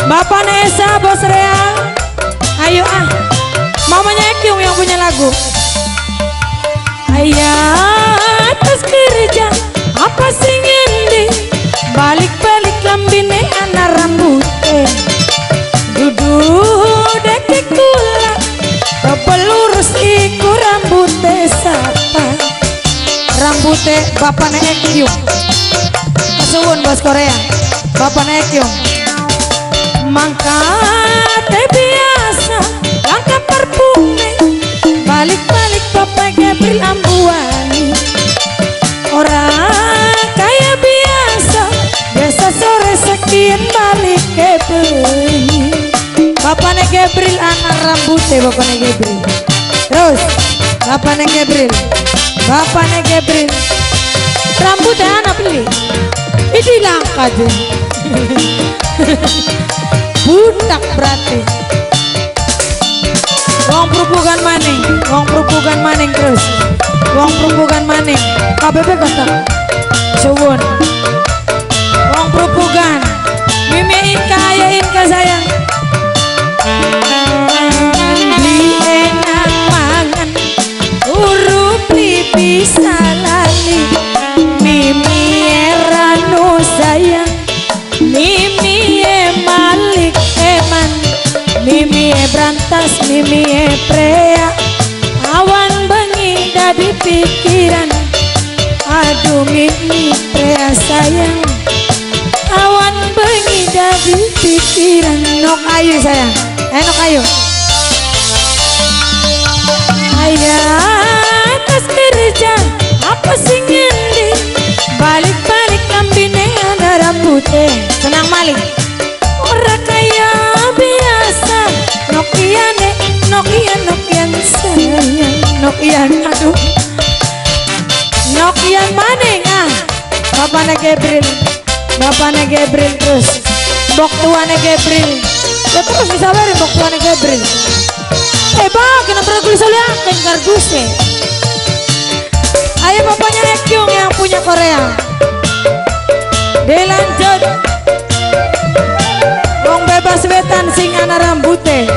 Bapak Nesa Bos Real. Ayo ah. Mamanya Ekyung yang punya lagu. Ayah atas kerja apa sih ngendi, balik-balik lambine anak rambute, duduk dek kula pelurus iku rambute sapa, rambute Bapak Ekyung. Kesuwun bos Korea, Bapak Ekyung. Mangkate biasa langkah parfume, balik-balik Bapak Gabriel ambuani. Orang kaya biasa, biasa sore sekian balik ke bengi. Bapaknya Gabriel anak rambutnya Bapaknya Gabriel. Terus Bapaknya Gabriel, Bapaknya Gabriel rambutnya anak pilih. Ini langka aja. Budak berarti. Wong perupukan maning, wong perupukan maning terus. Wong perupukan maning, KBP kontak. Suwun. Wong perupukan. Mimi Inka, ayo Inka sayang. Beli enak mangan, turu beli bisa lali. Mimi erano sayang, Mimi e Malik eman, Mimi e berantas, Mimi e prea. Awan bengi dadi pikiran, aduh Mimi prea sayang. Awan bengi dadi pikiran. Nok ayu sayang, nok ayu. Ayah atas kerja apa sih ngendi, balik-balik lambine ana rambute. Senang malik. Ora kaya biasa, Nokiane, Nokian, Nokian sayang, Nokian aduh. Nokian maning ah. Bapaknya Gabriel, Bapaknya Gabriel terus. Bok tuane Gabriel. Ya terus bisa bari bok tuane Gabriel. Eh bang, kenapa perlu soalnya kardusnya. Ayo bapaknya Ekyung yang punya Korea. Dilanjut. Wong bebas wetan sing ana rambute.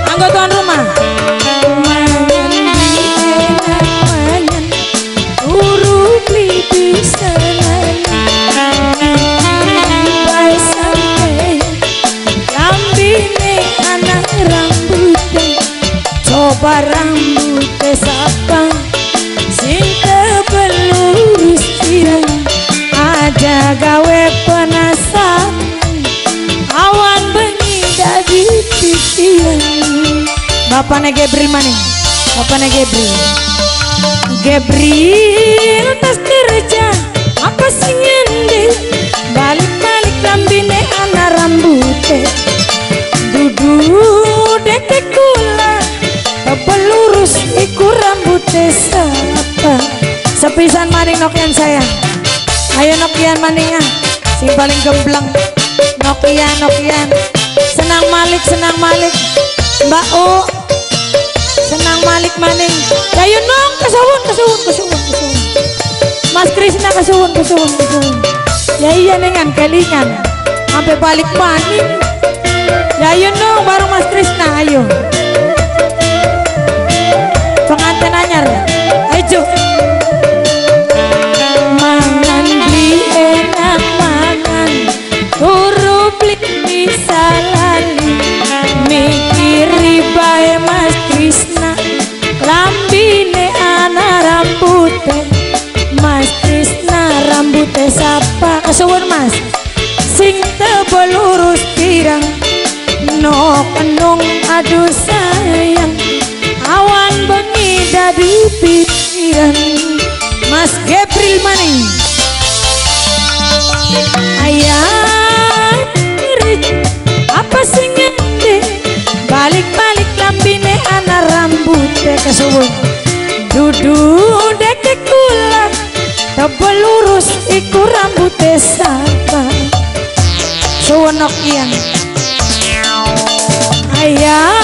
Anggo tuan rumah. Mangan enak mangan, turu beli bisa lali. Bae sampeyan, lambine anak rambute. Coba rambute sapa sing tebel lurus pirang, aja gawe penasaran, awan bengi dadi pikiran. Bapaknya Gabriel maning, Bapaknya Gabriel. Gabriel tas kerja apa sih ngendi, balik-balik lambine ana rambute, duduk dek kula tebel lurus iku rambute sapa. Sepisan maning Nokian sayang. Ayo Nokian maning ah, sing paling gembleng. Nokian, Nokian. Senang Malik, senang Malik. Mbak U. Senang Malik maning. Ayo nong kesuwun, kesuwun, kesuwun, kesuwun. Mas Krisna kesuwun, kesuwun, kesuwun. Ya iya nengan kelingan. Sampai balik maning. Ya ayo nong bareng Mas Krisna ayo. Pengantin anyar. Ayo. Mangan beli enak mangan, turu beli bisa lali. Mikiri bae Mas Krisna, lambine ana rambute. Mas Krisna rambute sapa? Kesuwun Mas. Sing tebel lurus pirang, nok enung aduh sayang, awan bengi dadi pikiran. Mas Gabriel maning. Ayah apa sih ngendi, balik-balik lambine ana rambute. Kesuwun. Duduk dek kula tebel lurus iku rambute sapa. Suwun Nokian. Ayah